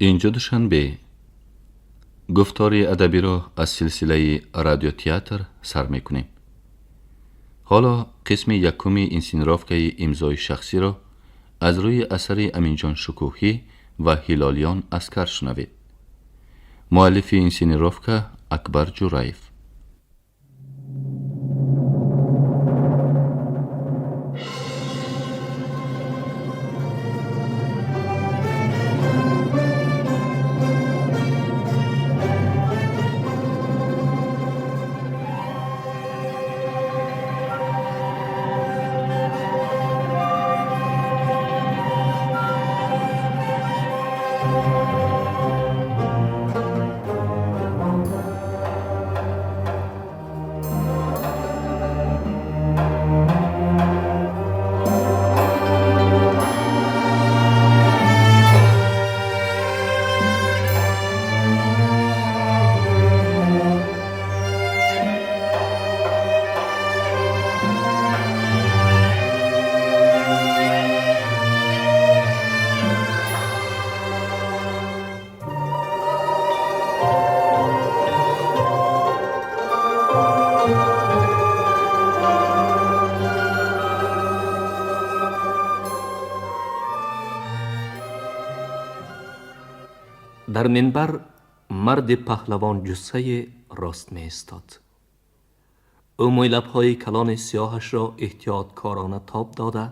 Инҷо Душанбе. Гуфтори адабиро аз силсилаи радиотеатр сар мекунем. Ҳоло қисми якуми инсценировкаи имзои шахсиро аз рӯи асари Аминҷон Шукӯҳӣ ва Ҳилолиён Аскар шунавед. Муаллифи инсценировка Акбар Ҷураев. Дар минбар марди паҳлавонҷуссае рост меистод. Ӯ мӯйлабҳои калони сиёҳашро эҳтиёткорона тоб дода,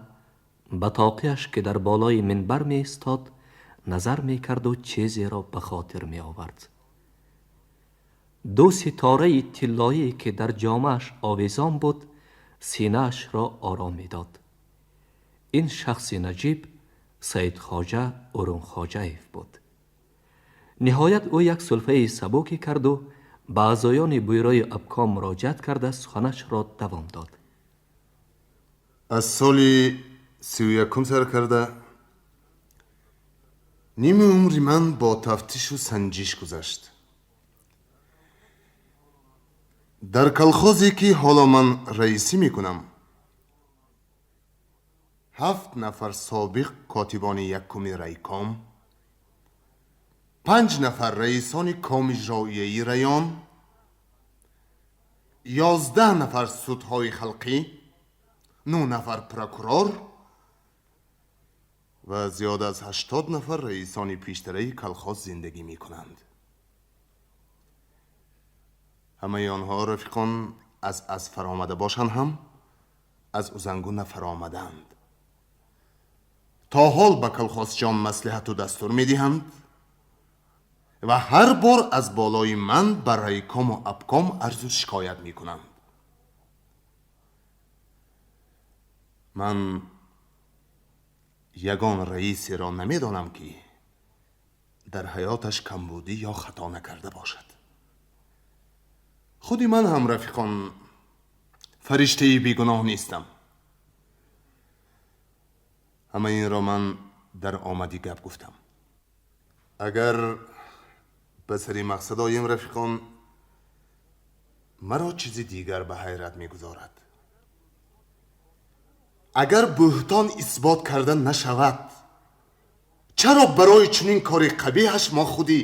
ба тоқияш, ки дар болои минбар меистод, назар мекарду чизеро ба хотир меовард. Ду ситораи тиллоие, ки дар ҷомааш овезон буд, синаашро ором медод. Ин шахси наҷиб Саидхоҷа Урунхоҷаев буд. Ниҳоят ӯ як сулфаи сабуке карду ба аъзоёни бюрои обком муроҷиат карда суханашро давом дод. Аз соли 31-ум сар карда ними умри ман бо тафтишу санҷиш гузашт. Дар колхозе, ки ҳоло ман раисӣ мекунам, 7 нафар собиқ котибони якуми райком, 5 нафар раисони комиҷроияи район, 11 нафар судҳои халқӣ, 9 нафар прокурор ва зиёд аз 80 нафар раисони пештараи колхоз зиндагӣ мекунанд. Ҳамаи онҳо, рафиқон, аз фаромада бошанд ҳам, аз узангу нафаромаданд. То ҳол ба колхозчиён маслиҳату дастур медиҳанд ва ҳар бор аз болои ман ба райкому обком арзу шикоят мекунанд. Ман ягон раисеро намедонам, ки дар ҳаёташ камбудӣ ё хато накарда бошад. Худи ман ҳам, рафиқон, фариштаи бегуноҳ нестам. Ҳамаи инро ман дар омади гап гуфтам. Агар ба сари мақсад оем, рафиқон, маро чизи дигар ба ҳайрат мегузорад. Агар буҳтон исбот карда нашавад, чаро барои чунин кори қабиҳаш мо худи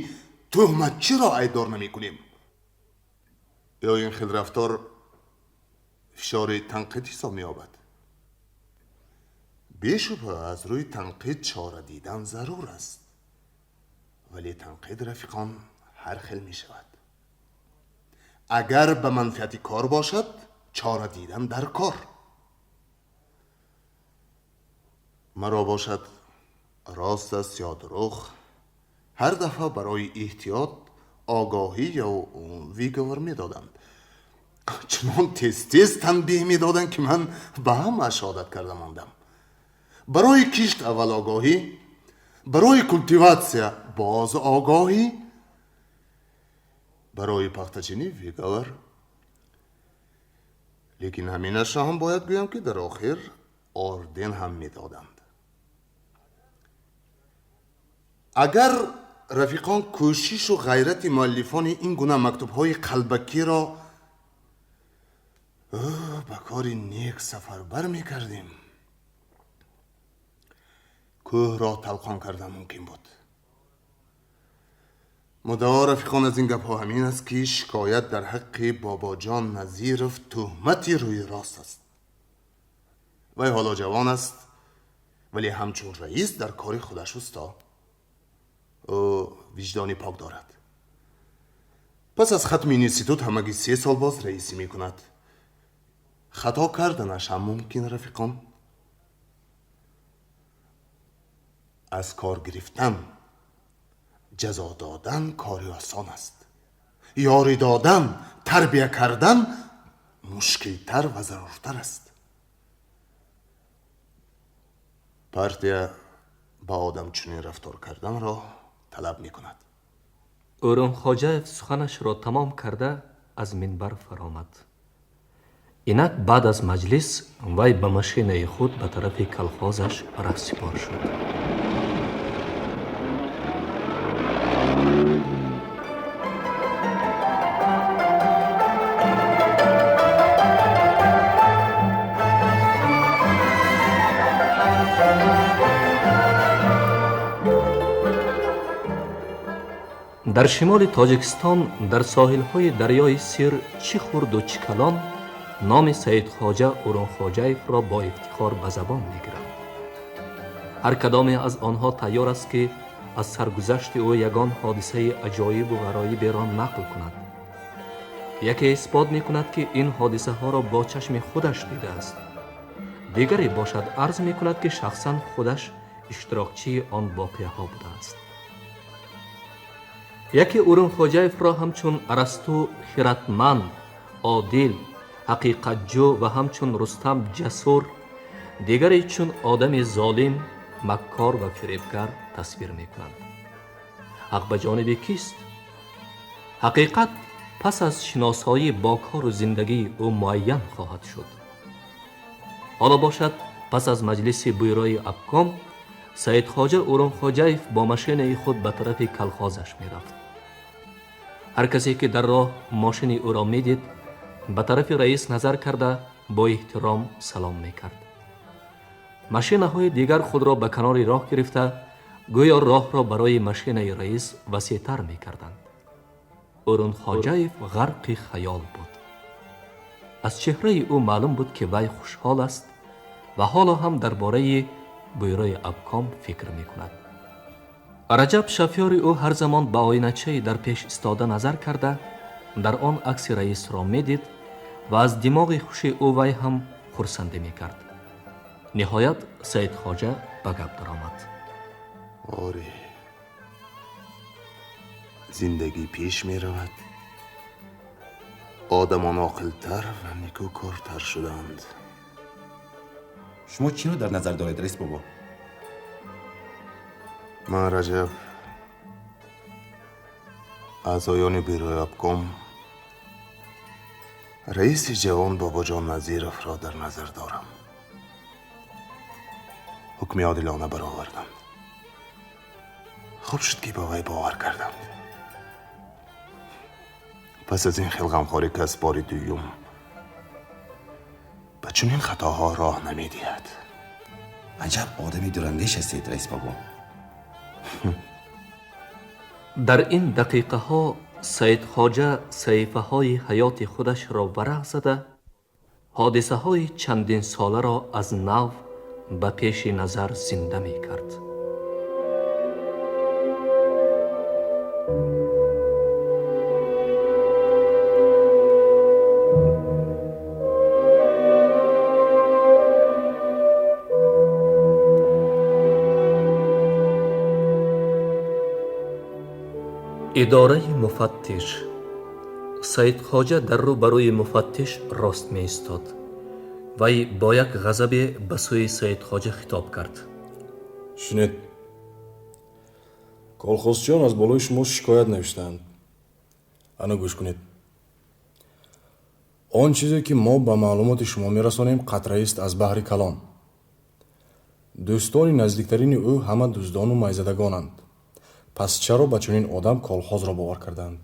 туҳматчиро айбдор намекунем? Ё ин хел рафтор фишори танқид ҳисоб меёбад? Бешубҳа, аз рӯи танқид чора дидан зарур аст, вале танқид, рафиқон, ҳар хел мешавад. Агар ба манфиати кор бошад, чора дидан дар кор. Маро бошад, рост аст ё дурӯғ, ҳар дафъа барои эҳтиёт огоҳӣ ё выговор медоданд. Чунон тез-тез танбеҳ медоданд, ки ман ба ҳамааш одат карда мондам. Барои кишт аввал огоҳӣ, барои культиватсия боз огоҳӣ, барои пахтачинӣ выговор. Лекин ҳаминашро ҳам бояд гӯям, ки дар охир орден ҳам медоданд. Агар, рафиқон, кӯшишу ғайрати муаллифони ин гуна мактубҳои қалбакиро ба кори нек сафарбар мекардем, кӯҳро талқон кардан мумкин буд. Муддао рафиқон аз ин гапҳо ҳамин аст, ки шикоят дар ҳаққи Бобоҷон Назиров туҳмати рӯи рост аст. Вай ҳоло ҷавон аст, вале ҳамчун раис дар кори худаш усто. Ӯ виҷдони пок дорад. Пас аз хатми институт ҳамагӣ 3 сол боз раисӣ мекунад. Хато карданаш ҳам мумкин, рафиқон. Аз кор гирифтан, ҷазо додан кори осон аст. Ёрӣ додан, тарбия кардан мушкилтар ва заруртар аст. Партия ба одам чунин рафтор карданро талаб мекунад. Ӯрунхоҷаев суханашро тамом карда аз минбар фаромад. Инак баъд аз маҷлис вай ба машинаи худ ба тарафи колхозаш раҳсипор шуд. Дар шимоли Тоҷикистон дар соҳилҳои дарёи Сир чӣ хурду чӣ калон номи Саидхоҷа Ӯрунхоҷаевро бо ифтихор ба забон мегиранд. Ҳар кадоме аз онҳо тайёр аст, ки аз саргузашти ӯ ягон ҳодисаи аҷоибу ғароиберо нақл кунад. Яке исбот мекунад, ки ин ҳодисаҳоро бо чашми худаш дидааст. Дигаре бошад арз мекунад, ки шахсан худаш иштирокчии он воқеаҳо будааст. Яке Ӯрунхоҷаевро ҳамчун Арасту хиратманд, одил, ҳақиқатҷӯ ва ҳамчун Рустам ҷасур, дигаре чун одами золим, маккор ва фиребгар тасвир мекунанд. Ҳақ ба ҷониби кист? Ҳақиқат пас аз шиносоӣ бо кору зиндагии ӯ муайян хоҳад шуд. Ҳоло бошад, пас аз маҷлиси бюрои обком, Саидхоҷа Ӯрунхоҷаев бо машинаи худ ба тарафи колхозаш мерафт. Ҳар касе ки дар роҳ мошини ӯро медид, ба тарафи раис назар карда бо эҳтиром салом мекард. Машинаҳои дигар худро ба канори роҳ гирифта, гӯё роҳро барои машинаи раис васеътар мекарданд. Ӯрунхоҷаев ғарқи хаёл буд. Аз чеҳраи ӯ маълум буд, ки вай хушҳол аст ва ҳоло ҳам дар бораи бюрои обком фикр мекунад. Раҷаб шофёри ӯ ҳар замон ба оиначаи дар пеш истода назар карда, дар он акси раисро медид ва аз димоғи хуши ӯ вай ҳам хурсандӣ мекард. Ниҳоят Саидхоҷа ба гап даромад. Оре, зиндагӣ пеш меравад. Одамон оқилтар ва никӯкортар шуданд. Шумо чиро дар назар доред, раис бобо? Ман, Раҷаб, аъзоёни бюрои обком раиси ҷавон Бобоҷон Назировро дар назар дорам. Ҳукми одилона бароварданд. Хуб шуд, ки ба вай бовар карданд. Пас аз ин хел ғамхорӣ кас бори дуюм ба чунин хатоҳо роҳ намедиҳад. Аҷаб одами дурандеш ҳастед, раис бобо. Дар ин дақиқаҳо Саидхоҷа саҳифаҳои ҳаёти худашро варақ зада, ҳодисаҳои чандинсоларо аз нав ба пеши назар зинда мекард. Идораи муфаттиш. Саидхоҷа дар рӯ ба рӯи муфаттиш рост меистод. Вай бо як ғазабе ба сӯи Саидхоҷа хитоб кард. Шунед, колхозчиён аз болои шумо шикоят навиштаанд. Ана гӯш кунед. Он чизе ки мо ба маълумоти шумо мерасонем, қатраист аз баҳри калон. Дӯстони наздиктарини ӯ ҳама дуздону майзадагонанд. Пас чаро ба чунин одам колхозро бовар карданд?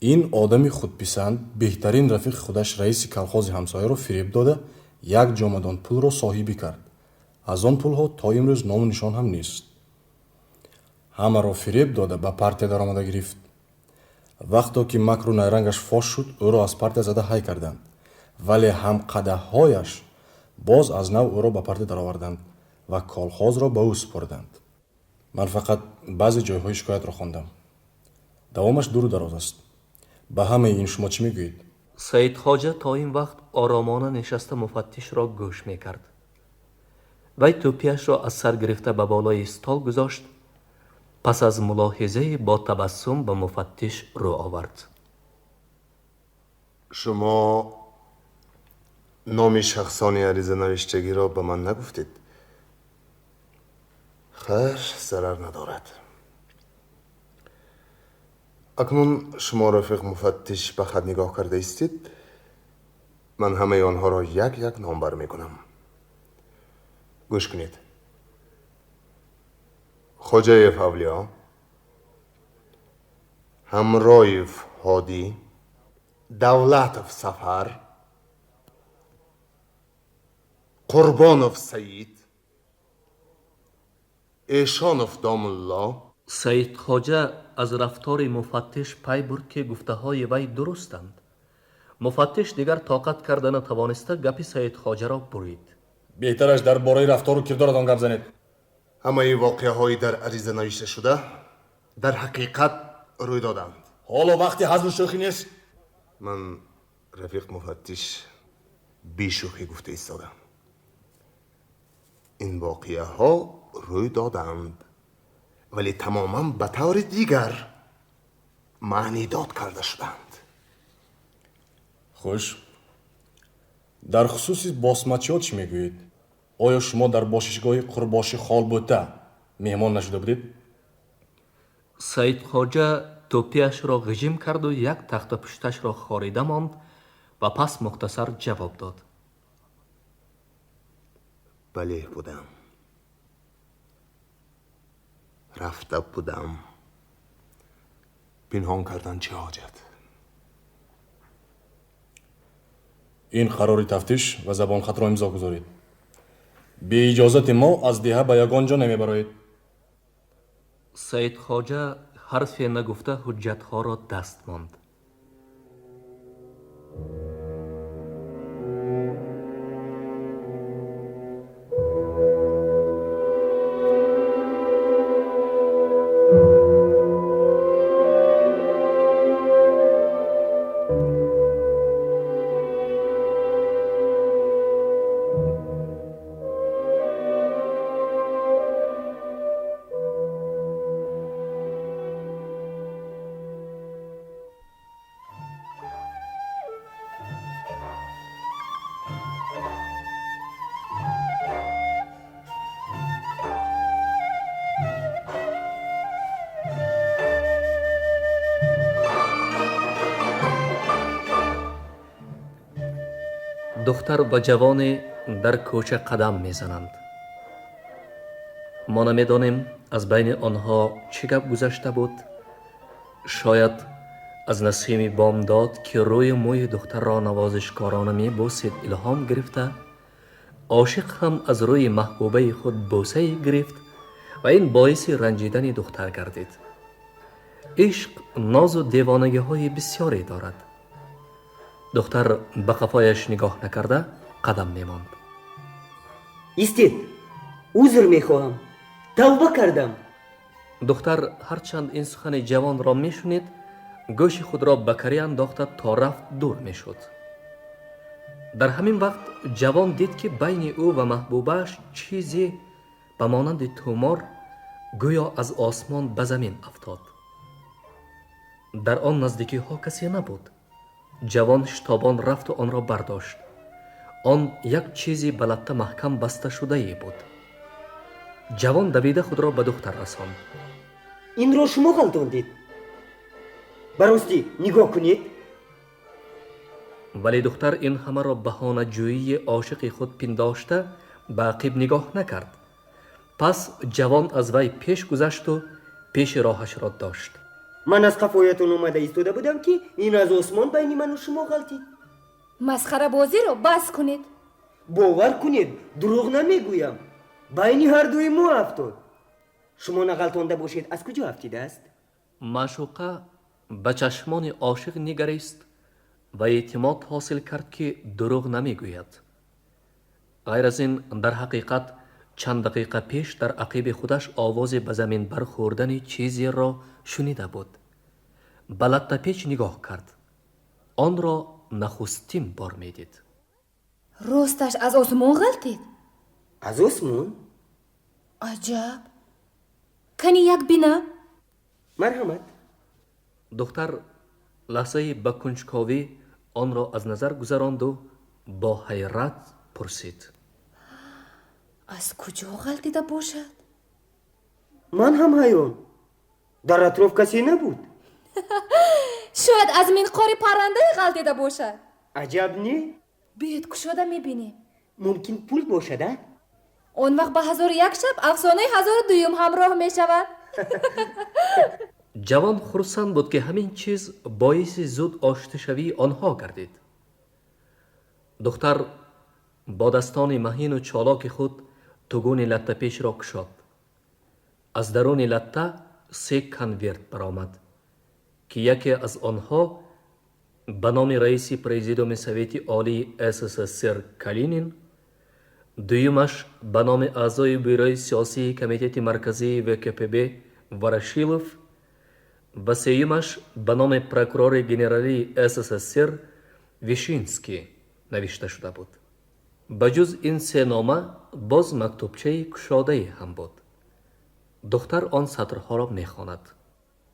Ин одами худписанд беҳтарин рафиқи худаш раиси колхози ҳамсояро фиреб дода, як ҷомадон пулро соҳибӣ кард. Аз он пулҳо то имрӯз ному нишон ҳам нест. Ҳамаро фиреб дода, ба партия даромада гирифт. Вақто ки макру найрангаш фош шуд, ӯро аз партия зада ҳай карданд, вале ҳамқадаҳҳояш боз аз нав ӯро ба партия дароварданд ва колхозро ба ӯ супориданд. Ман фақат баъзе ҷойҳои шикоятро хондам. Давомаш дуру дароз аст. Ба ҳамаи ин шумо чӣ мегӯед? Саидхоҷа то ин вақт оромона нишаста муфаттишро гӯш мекард. Вай тӯпиашро аз сар гирифта ба болои стол гузошт, пас аз мулоҳизае бо табассум ба муфаттиш рӯ овард. Шумо номи шахсони аризанавиштагиро ба ман нагуфтед. Хайр, зарар надорад. Акнун шумо, рафиқ муфаттиш, ба хат нигоҳ карда истед. Ман ҳамаи онҳоро як як номбар мекунам. Гӯш кунед. Хоҷаев Авлиё, Ҳамроев Ҳодӣ, Давлатов Сафар, Қурбонов Саид, Эшонов Домулло. Саидхоҷа аз рафтори муфаттиш пай бурд, ки гуфтаҳои вай дурустанд. Муфаттиш дигар тоқат карда натавониста гапи Саидхоҷаро бурид. Беҳтараш дар бораи рафтору кирдоратон гап занед. Ҳамаи воқеаҳои дар ариза навишташуда дар ҳақиқат рӯй доданд. Ҳоло вақти ҳазлу шӯхӣ нест. Ман, рафиқ муфаттиш, бешӯхӣ гуфта истодам. Ин воқеаҳо рӯй доданд, вале тамоман ба таври дигар маънидод карда шуданд. Хуш, дар хусуси босмачиҳо чӣ мегӯед? Оё шумо дар бошишгоҳи Қурбоши Холбӯта меҳмон нашуда будед? Саидхоҷа тӯпиашро ғижим карду як тахтапушташро хорида монд ва пас мухтасар ҷавоб дод. Бале, будам. Рафта будам. Пинҳон кардан чӣ ҳоҷат? Ин қарори тафтиш ва забонхатро имзо гузоред. Беиҷозати мо аз деҳа ба ягон ҷо намебароед. Саидхоҷа ҳарфе нагуфта ҳуҷҷатҳоро даст монд. Духтар ва ҷавоне дар кӯча қадам мезананд. Мо намедонем, аз байни онҳо чӣ гап гузашта буд. Шояд аз насими бомдод, ки рӯи мӯи духтарро навозишкорона мебӯсид, илҳом гирифта, ошиқ ҳам аз рӯи маҳбубаи худ бӯсае гирифт ва ин боиси ранҷидани духтар гардид. Ишқ нозу девонагиҳои бисёре дорад. Духтар ба қафояш нигоҳ накарда қадам мемонд. Истед, узр мехоҳам, тавба кардам. Духтар ҳарчанд ин сухани ҷавонро мешунид, гӯши худро ба карӣ андохта то рафт дур мешуд. Дар ҳамин вақт ҷавон дид, ки байни ӯ ва маҳбубааш чизе ба монанди тумор гӯё аз осмон ба замин афтод. Дар он наздикиҳо касе набуд. Ҷавон шитобон рафту онро бардошт. Он як чизи ба латта маҳкам баста шудае буд. Ҷавон давида худро ба духтар расонд. Инро шумо ғалтондед? Ба ростӣ нигоҳ кунед. Вале духтар ин ҳамаро баҳонаҷӯии ошиқи худ пиндошта ба ақиб нигоҳ накард. Пас ҷавон аз вай пеш гузашту пеши роҳашро дошт. Ман аз қафоятон омада истода будам, ки ин аз осмон байни ману шумо ғалтид. Масхарабозиро бас кунед. Бовар кунед, дурӯғ намегӯям. Байни ҳардуи мо афтод. Шумо нағалтонда бошед, аз куҷо афтидааст? Маъшуқа ба чашмони ошиқ нигарист ва эътимод ҳосил кард, ки дурӯғ намегӯяд. Ғайр аз ин, дар ҳақиқат чанд дақиқа пеш дар ақиби худаш овози ба замин бархӯрдани чизеро шунида буд. Ба латтапеч нигоҳ кард. Онро нахустин бор медид. Росташ, аз осмон ғалтид? Аз осмон? Аҷаб! Кани як бинам? Марҳамат. Духтар лаҳзае ба кунҷковӣ онро аз назар гузаронду бо ҳайрат пурсид. Аз куҷо ғалтида бошад? Ман ҳам ҳайрон. Дар атроф касе набуд. Шояд аз минқори паррандае ғалтида бошад. Аҷаб не? Биёед, кушода мебинем. Мумкин пул бошад, а? Он вақт ба 1001 шаб афсонаи 1002-юм ҳамроҳ мешавад. Ҷавон хурсанд буд, ки ҳамин чиз боиси зуд оштишавии онҳо гардид. Духтар бо дастони маҳину чолоки худ тугуни латтапешро кушод. Аз даруни латта се конверт баромад, ки яке аз онҳо ба номи раиси Президиуми Совети Олии СССР Калинин, дуюмаш ба номи аъзои Бюрои сиёсии Комитети Марказии ВКПБ Ворошилов ва сеюмаш ба номи прокурори генералии СССР Вишинский навишта шуда буд. Ба ҷуз ин се нома боз мактубчаи кушодае ҳам буд. Духтар он сатрҳоро мехонад.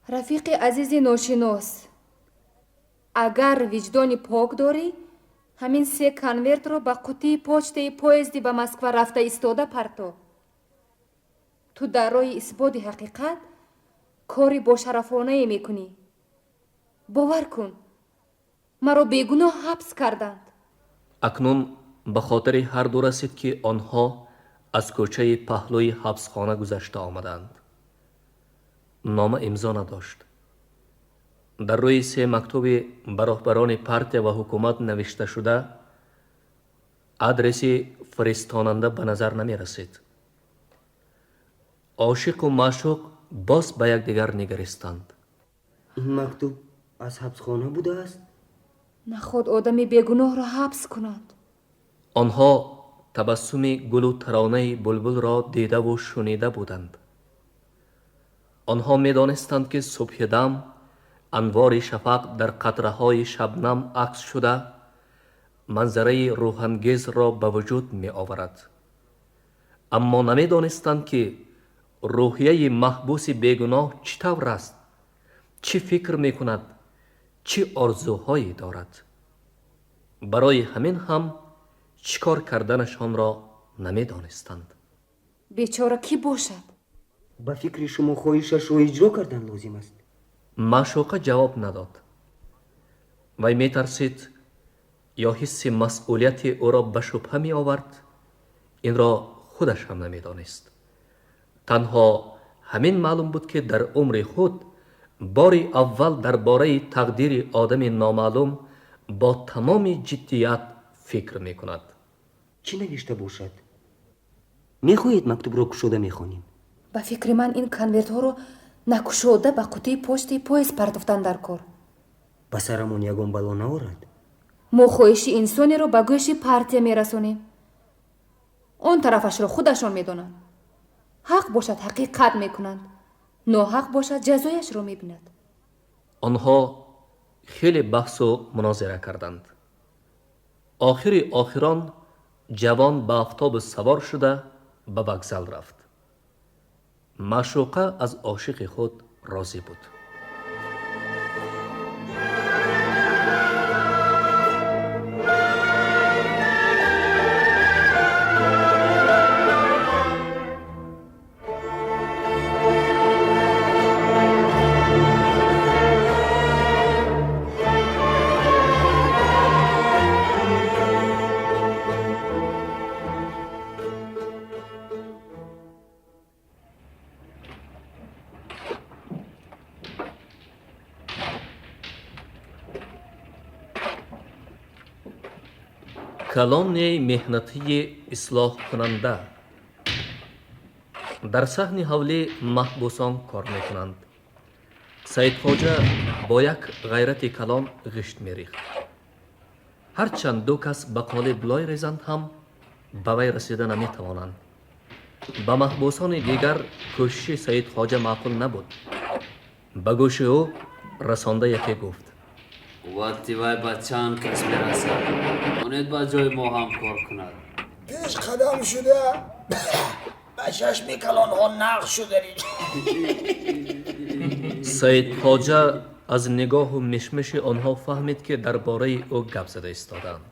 Рафиқи азизи ношинос, агар виҷдони пок дорӣ, ҳамин се конвертро ба қуттии почтаи поезди ба Москва рафта истода парто. Ту дар роҳи исботи ҳақиқат кори бошарафонае мекунӣ. Бовар кун, маро бегуноҳ ҳабс карданд. Акнун ба хотири ҳарду расид, ки онҳо аз кӯчаи паҳлӯи ҳабсхона гузашта омаданд. Нома имзо надошт. Дар рӯи се мактуби ба роҳбарони партия ва ҳукумат навишташуда адреси фиристонанда ба назар намерасид. Ошиқу маъшуқ боз ба якдигар нигаристанд. Ин мактуб аз ҳабсхона будааст? Наход одами бегуноҳро ҳабс кунанд. Онҳо табассуми гулу таронаи булбулро дидаву шунида буданд. Онҳо медонистанд, ки субҳидам анвори шафақ дар қатраҳои шабнам акс шуда манзараи рӯҳангезро ба вуҷуд меоварад. Аммо намедонистанд, ки рӯҳияи маҳбуси бегуноҳ чӣ тавр аст, чӣ фикр мекунад, чӣ орзуҳое дорад. Барои ҳамин ҳам чӣ кор карданашонро намедонистанд. Бечора кӣ бошад? Ба фикри шумо хоҳишашро иҷро кардан лозим аст? Маъшуқа ҷавоб надод. Вай метарсид ё ҳисси масъулияти ӯро ба шубҳа меовард, инро худаш ҳам намедонист. Танҳо ҳамин маълум буд, ки дар умри худ бори аввал дар бораи тақдири одами номаълум бо тамоми ҷиддият фикр мекунад. Чӣ навишта бошад? Мехоҳед, мактубро кушода мехонем? Ба фикри ман, ин конвертҳоро накушода ба қуттии почтаи поезд партофтан дар кор. Ба сарамон ягон бало наорад? Мо хоҳиши инсонеро ба гӯши партия мерасонем. Он тарафашро худашон медонанд. Ҳақ бошад, ҳақиқат мекунанд, ноҳақ бошад, ҷазояшро мебинад. Онҳо хеле баҳсу мунозира карданд. Охири охирон ҷавон ба автобус савор шуда ба вокзал рафт. Маъшуқа аз ошиқи худ розӣ буд. Колонияи меҳнатии ислоҳкунанда. Дар саҳни ҳавлӣ маҳбусон кор мекунанд. Саидхоҷа бо як ғайрати калон ғишт мерихт. Ҳарчанд ду кас ба қолиб лой резанд ҳам, ба вай расида наметавонанд. Ба маҳбусони дигар кӯшиши Саидхоҷа маъқул набуд. Ба гӯши ӯ расонда яке гуфт: Қуввати вай ба чанд кас мерасад. Монед ба ҷои мо ҳам кор кунад. Пеш қадам шуда, ба чашми калонҳо нақш шуданӣ. Саидхоҷа аз нигоҳу мишмиши онҳо фаҳмид, ки дар бораи ӯ гап зада истодаанд.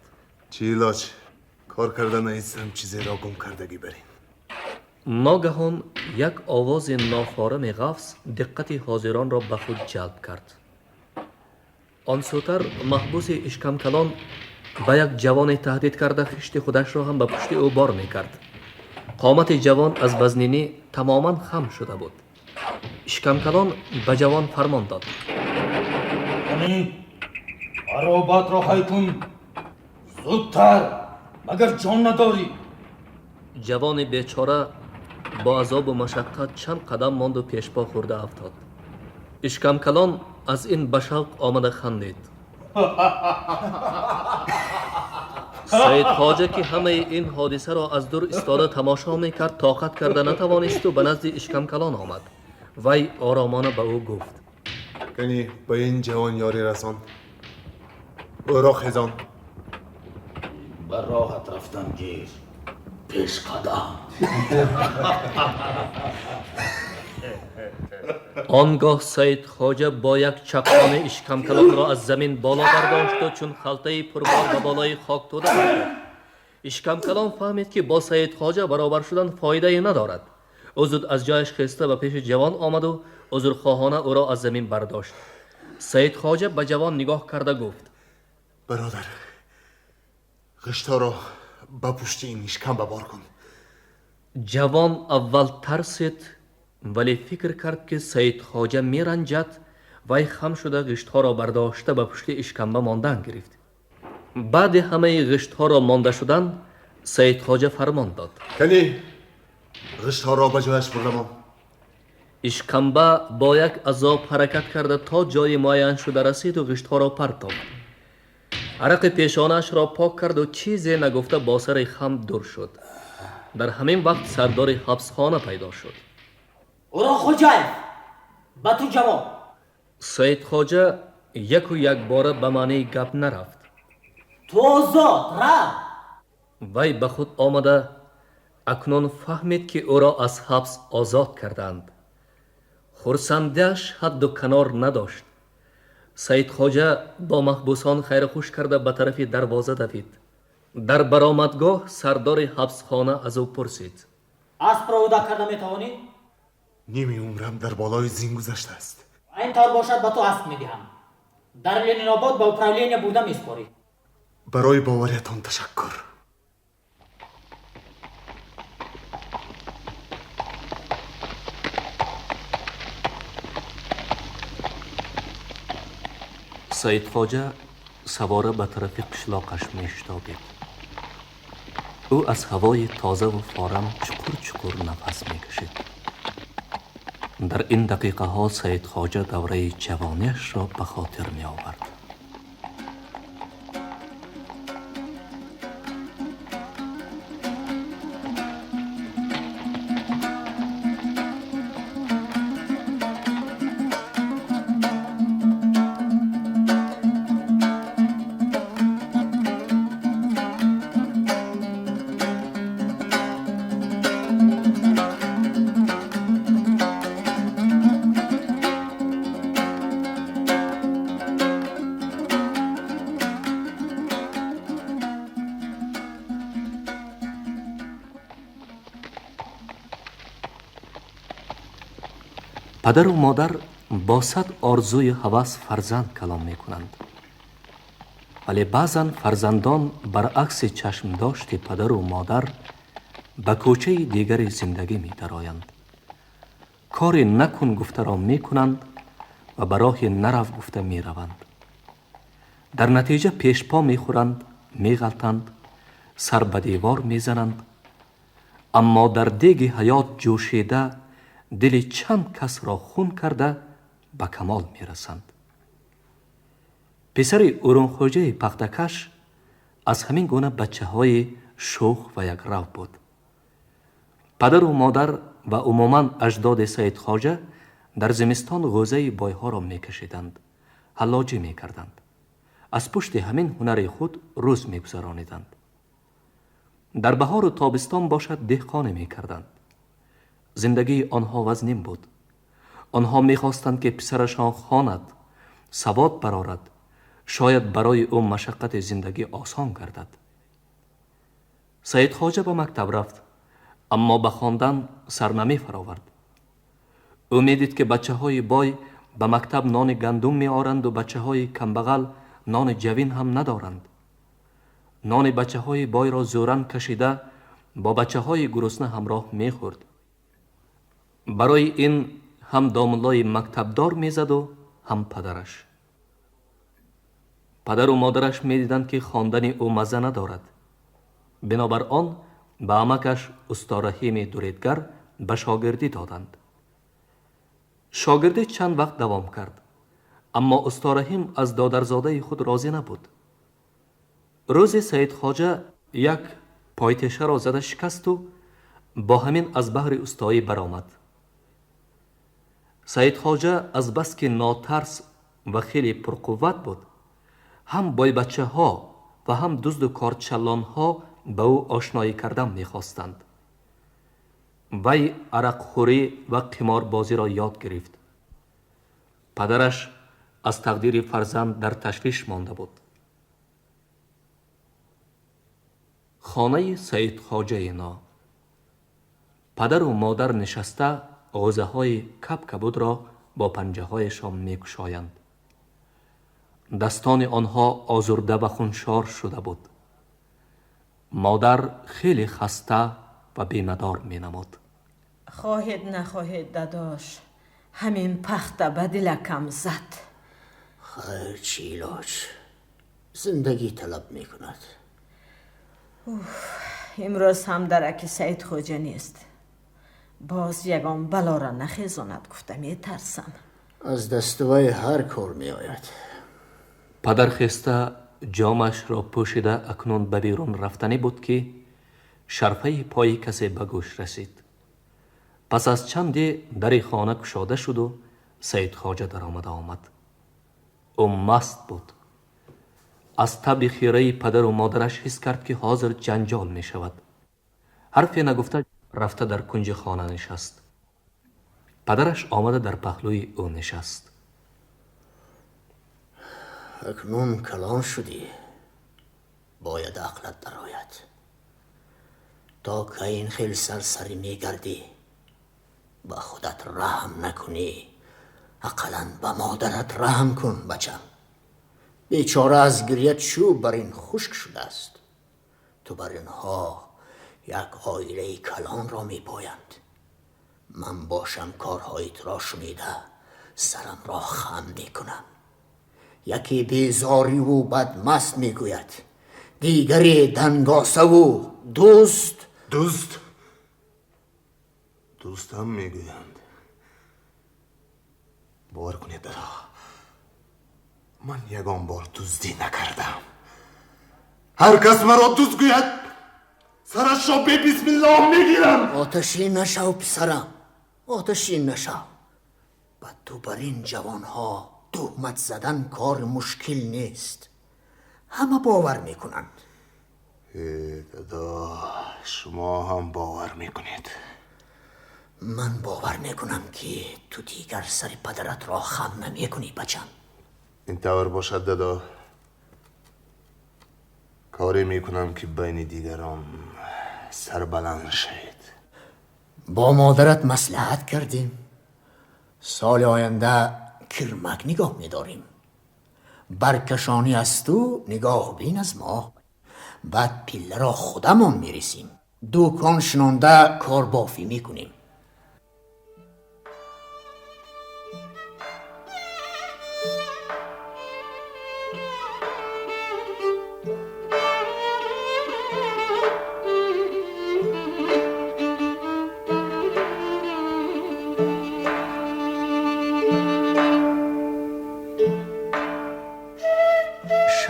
Чӣ илоҷ, кор карда наистам, чизеро гум кардагӣ барин. Ногаҳон як овози нофорами ғафз диққати ҳозиронро ба худ ҷалб кард. Он сӯтар маҳбуси ишкамкалон ба як ҷавоне таҳдид карда, хишти худашро ҳам ба пушти ӯ бор мекард. Қомати ҷавон аз вазнинӣ тамоман хам шуда буд. Ишкамкалон ба ҷавон фармон дод: Қани, аробатро ҳай кун, зудтар, магар ҷон надорӣ? Ҷавони бечора бо азобу машаққат чанд қадам монду пешпо хӯрда афтод. Ишкамкалон аз ин ба шавқ омада хандид. Саидхоҷа, ки ҳамаи ин ҳодисаро аз дур истода тамошо мекард, тоқат карда натавонисту ба назди ишкамкалон омад. Вай оромона ба ӯ гуфт: Кани, ба ин ҷавон ёрӣ расон, ӯро хезон. Ба роҳат рафтан гир, пешқадам. Он гоҳ Саидхоҷа бо як чаққони ишкамкалонро аз замин боло бардошту чун халтаи пурбор ба болои хоктӯда партофт. Ишкамкалон фаҳмид, ки бо Саидхоҷа баробар шудан фоидае надорад. Ӯ зуд аз ҷояш хеста ба пеши ҷавон омаду узрхоҳона ӯро аз замин бардошт. Саидхоҷа ба ҷавон нигоҳ карда гуфт: Бародар, ғиштҳоро ба пушти ин ишкамба бор кун. Ҷавон аввал тарсид, вале фикр кард, ки Саидхоҷа меранҷад. Вай хам шуда, ғиштҳоро бардошта, ба пушти ишкамба мондан гирифт. Баъди ҳамаи ғиштҳоро монда шудан, Саидхоҷа фармон дод: Кани, ғиштҳоро ба ҷояш бурда мон. Ишкамба бо як азоб ҳаракат карда то ҷои муайяншуда расиду ғиштҳоро партофт. Арақи пешонаашро пок карду чизе нагуфта бо сари хам дур шуд. Дар ҳамин вақт сардори ҳабсхона пайдо шуд. Урунхоҷаев, ба ту ҷавоб. Саидхоҷа яку якбора ба маънии гап нарафт. Ту озод, рав. Вай ба худ омада, акнун фаҳмид, ки ӯро аз ҳабс озод карданд. Хурсандиаш ҳадду канор надошт. Саидхоҷа бо маҳбусон хайрухуш карда, ба тарафи дарвоза давид. Дар баромадгоҳ сардори ҳабсхона аз ӯ пурсид: Аспро уда карда метавонӣ? Ними умрам дар болои зин гузаштааст. Ин тавр бошад, ба ту асп медиҳам, дар Ленинобод ба управления бурда месупорӣ. Барои бовариятон ташаккур. Саидхоҷа савора ба тарафи қишлоқаш мешитобид. Ӯ аз ҳавои тозаву форам чуқур чуқур нафас мекашид. Дар ин дақиқаҳо Саидхоҷа давраи ҷавониашро ба хотир меовард. Падару модар бо сад орзую ҳавас фарзанд калон мекунанд, вале баъзан фарзандон баръакси чашмдошти падару модар ба кӯчаи дигари зиндагӣ медароянд, кори накун гуфтаро мекунанд ва ба роҳи нарав гуфта мераванд. Дар натиҷа пешпо мехӯранд, меғалтанд, сар ба девор мезананд. Аммо дар деги ҳаёт ҷӯшида, дили чанд касро хун карда ба камол мерасанд. Писари Урунхоҷаи пахтакаш аз ҳамин гуна бачаҳои шӯх ва якрав буд. Падару модар ва умуман аҷдоди Саидхоҷа дар зимистон ғӯзаи бойҳоро мекашиданд, ҳаллоҷӣ мекарданд. Аз пушти ҳамин ҳунари худ рӯз мегузарониданд. Дар баҳору тобистон бошад деҳқонӣ мекарданд. Зиндагии онҳо вазнин буд. Онҳо мехостанд, ки писарашон хонад, савод барорад, шояд барои ӯ машаққати зиндагӣ осон гардад. Саидхоҷа ба мактаб рафт, аммо ба хондан сар намефаровард. Ӯ медид, ки бачаҳои бой ба мактаб нони гандум меоранду бачаҳои камбағал нони ҷавин ҳам надоранд. Нони бачаҳои бойро зӯран кашида бо бачаҳои гурусна ҳамроҳ мехӯрд. Барои ин ҳам домуллои мактабдор мезаду ҳам падараш. Падару модараш медиданд, ки хондани ӯ мазза надорад. Бинобар он ба амакаш Устораҳими дуредгар ба шогирдӣ доданд. Шогирдӣ чанд вақт давом кард, аммо Устораҳим аз додарзодаи худ розӣ набуд. Рӯзе Саидхоҷа як пойтешаро зада шикасту бо ҳамин аз баҳри устоӣ баромад. Саидхоҷа азбаски нотарс ва хеле пурқувват буд, ҳам бойбачаҳо ва ҳам дузду корчаллонҳо ба ӯ ошноӣ кардан мехостанд. Вай арақхӯрӣ ва қиморбозиро ёд гирифт. Падараш аз тақдири фарзанд дар ташвиш монда буд. Хонаи Саидхоҷаи но падару модар нишаста ғӯзаҳои кабкабудро бо панҷаҳояшон мекушоянд. Дастони онҳо озурда ва хуншор шуда буд. Модар хеле хаста ва бемадор менамуд. Хоҳед нахоҳед, дадош, ҳамин пахта ба дилакам зад. Хайр, чӣ илоҷ, зиндагӣ талаб мекунад. Имрӯз ҳам дараки Саидхоҷа нест. Боз ягон балора нахезонад гуфта метарсам. Аз дасти вай ҳар кор меояд. Падар хеста ҷомашро пӯшида акнун ба берун рафтанӣ буд, ки шарфаи пои касе ба гӯш расид. Пас аз чанде дари хона кушода шуду Саидхоҷа даромада омад. Ӯ маст буд. Аз таби хираи падару модараш ҳис кард, ки ҳозир ҷанҷол мешавад. Ҳарфе нагуфта рафта дар кунҷи хона нишаст. Падараш омада дар паҳлӯи ӯ нишаст. Акнун калон шудӣ, бояд ақлат дарояд. То кай ин хел сарсарӣ мегардӣ? Ба худат раҳм накунӣ, ақаллан ба модарат раҳм кун, бачам. Бечора аз гиря чӯб бар ин хушк шудааст. Ту бар инҳо як оилаи калонро мепоянд. Ман бошам корҳои туро шунида сарамро хам мекунам. Яке безориву бадмаст мегӯяд, дигаре дангосаву дӯст. Дӯст дӯстам мегӯянд. Бовар кунед, дадо, ман ягон бор дуздӣ накардам. Ҳар кас маро дузд гӯяд, сарашро бебисмиллоҳ мегирам. Оташин нашав, писарам, оташин нашав. Ба ту бар ин ҷавонҳо туҳмат задан кори мушкил нест, ҳама бовар мекунанд. Э, дадо, шумо ҳам бовар мекунед. Ман бовар мекунам, ки ту дигар сари падаратро хам намекунӣ, бачам. Ин тавр бошад, дадо, коре мекунам, ки байни дигарон сарбаланд шавед. Бо модарат маслиҳат кардем, соли оянда кирмак нигоҳ медорем. Баркашонӣ аз ту, нигоҳбин аз мо. Баъд пилларо худамон мерисем, дукон шинонда корбофӣ мекунем.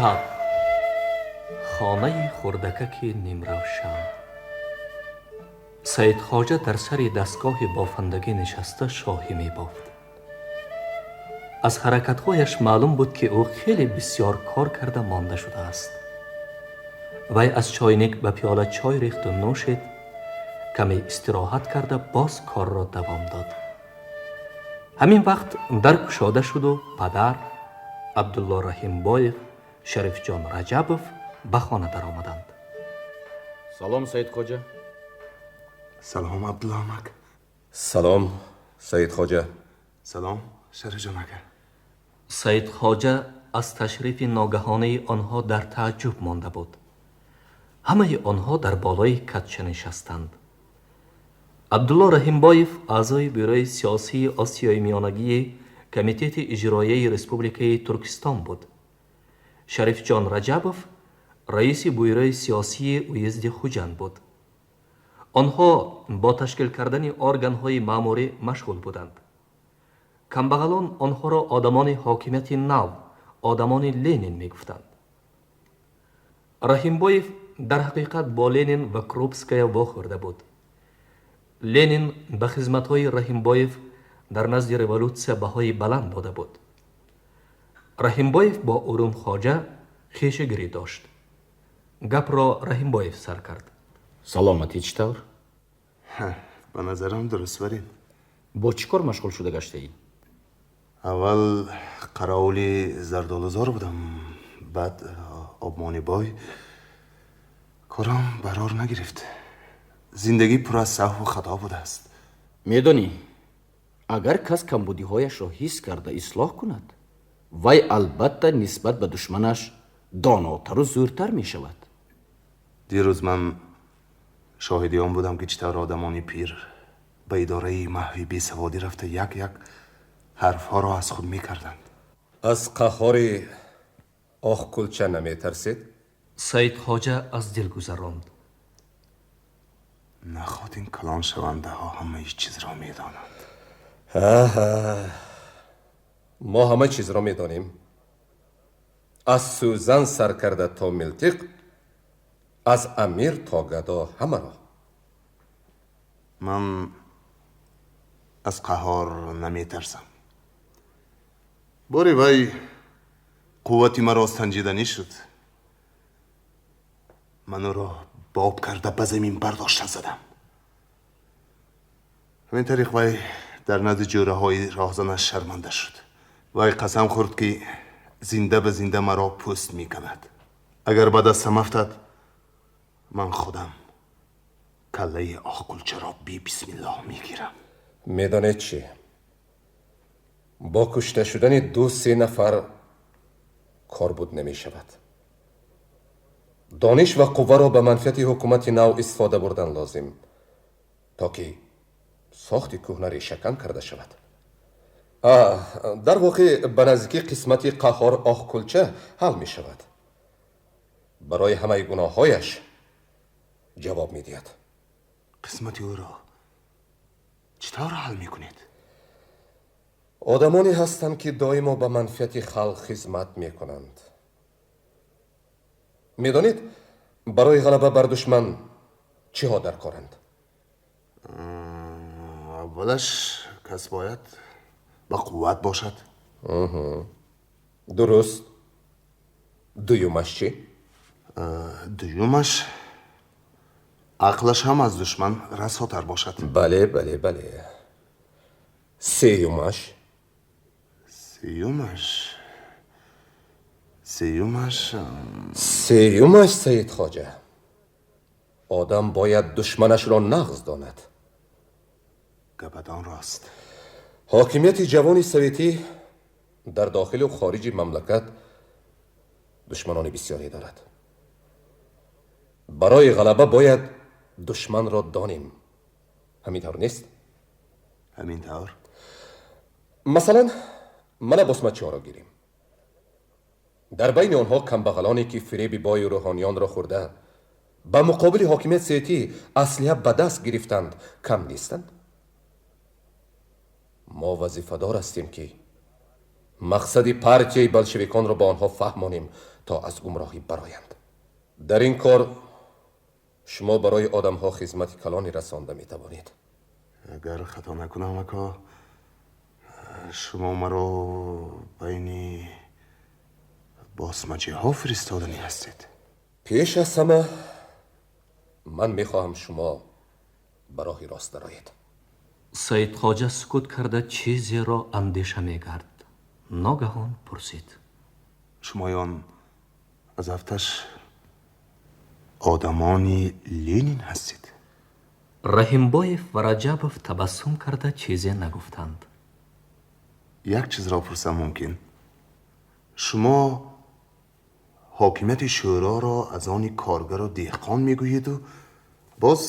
Шаб, хонаи хурдакаки нимравшан. Саидхоҷа дар сари дастгоҳи бофандагӣ нишаста шоҳӣ мебофт. Аз ҳаракатҳояш маълум буд, ки ӯ хеле бисьёр кор карда монда шудааст. Вай аз чойник ба пиёла чой рехту нӯшид, каме истироҳат карда, боз корро давом дод. Ҳамин вақт дар кушода шуду падар, Абдулло Раҳимбоев, Шарифҷон Раҷабов ба хона даромаданд. Салом, Саидхоҷа. Салом, Абдулло амак. Салом, Саидхоҷа. Салом, Шарифҷон ака. Саидхоҷа аз ташрифи ногаҳонаи онҳо дар тааҷҷуб монда буд. Ҳамаи онҳо дар болои катча нишастанд. Абдулло Раҳимбоев аъзои бюрои сиёсии Осиёи Миёнагии Комитети иҷроияи Республикаи Туркистон буд. Шарифҷон Раҷабов раиси бюрои сиёсии уезди Хуҷанд буд. Онҳо бо ташкил кардани органҳои маъмурӣ машғул буданд. Камбағалон онҳоро одамони ҳокимияти нав, одамони Ленин мегуфтанд. Раҳимбоев дар ҳақиқат бо Ленин ва Крупская вохӯрда буд. Ленин ба хизматҳои Раҳимбоев дар назди революсия баҳои баланд дода буд. Раҳимбоев бо Урумхоҷа хешагирӣ дошт. Гапро Раҳимбоев сар кард. Саломатӣ чӣ тавр? Ба назарам, дуруст варин. Бо чӣ кор машғул шуда гаштаӣ? Аввал қаровули зардолузор будам, баъд обмонибой. Корам барор нагирифт. Зиндагӣ пур аз саҳву хато будааст. Медонӣ, агар кас камбудиҳояшро ҳис карда ислоҳ кунад, вай албатта нисбат ба душманаш донотару зӯртар мешавад. Дирӯз ман шоҳиди он будам, ки чӣ тавр одамони пир ба идораи маҳви бесаводӣ рафта, як як ҳарфҳоро аз худ мекарданд. Аз Қаҳҳори Оҳкулча наметарсед? Саидхоҷа аз дил гузаронд. Наход ин калоншавандаҳо ҳамаи чизро медонанд? Аҳа, мо ҳама чизро медонем, аз сӯзан сар карда то милтиқ, аз амир то гадо, ҳамаро. Ман аз Қаҳор наметарсам. Боре вай қуввати маро санҷиданӣ шуд. Ман ӯро боб карда ба замин бардошта задам. Ҳамин тариқ вай дар назди ҷӯраҳои роҳзанаш шарманда шуд. Вай қасам хӯрд, ки зинда ба зинда маро пӯст мекунад. Агар ба дастам афтад, ман худам каллаи Оҳқулчаро бибисмиллоҳ мегирам. Медонед чӣ, бо кушта шудани ду се нафар кор буд намешавад. Дониш ва қувваро ба манфиати ҳукумати нав истифода бурдан лозим, то ки сохти кӯҳна решакан карда шавад. Дар воқеъ, ба наздикӣ қисмати Қаҳҳор Оҳкулча ҳал мешавад. Барои ҳамаи гуноҳҳояш ҷавоб медиҳад. Қисмати ӯро чӣ тавр ҳал мекунед? Одамоне ҳастанд, ки доимо ба манфиати халқ хизмат мекунанд. Медонед, барои ғалаба бар душман чиҳо дар коранд? Аввалаш, кас бояд ба қувват бошад. Дуруст. Дуюмаш чӣ? Дуюмаш, ақлаш ҳам аз душман расотар бошад. Бале. Сеюмаш? Сеюмаш? Сеюмаш, Саидхоҷа, одам бояд душманашро нағз донад. Гапатон рост. Ҳокимияти ҷавони советӣ дар дохилу хориҷи мамлакат душманони бисёре дорад. Барои ғалаба бояд душманро донем. Ҳамин тавр нест? Ҳамин тавр. Масалан, мана босмачиҳоро гирем. Дар байни онҳо камбағалоне, ки фиреби бою рӯҳониёнро хӯрда, ба муқобили ҳокимият советӣ аслиҳа ба даст гирифтанд, кам нестанд. Мо вазифадор ҳастем, ки мақсади партияи болшевиконро ба онҳо фаҳмонем. То аз гумроҳӣ бароянд. Дар ин кор шумо барои одамҳо хизмати калоне расонда метавонед. Агар хато накунам, ако, шумо маро байни босмачиҳо фиристоданӣ ҳастед. Пеш аз ҳама ман мехоҳам шумо ба роҳи рост дароед. Саидхоҷа сукут карда чизеро андеша мекард. Ногаҳон пурсид: Шумоён аз афташ одамони Ленин ҳастед? Раҳимбоев ва Раҷабов табассум карда чизе нагуфтанд. Як чизро пурсам мумкин? Шумо ҳокимияти шӯроро аз они коргару деҳқон мегӯеду боз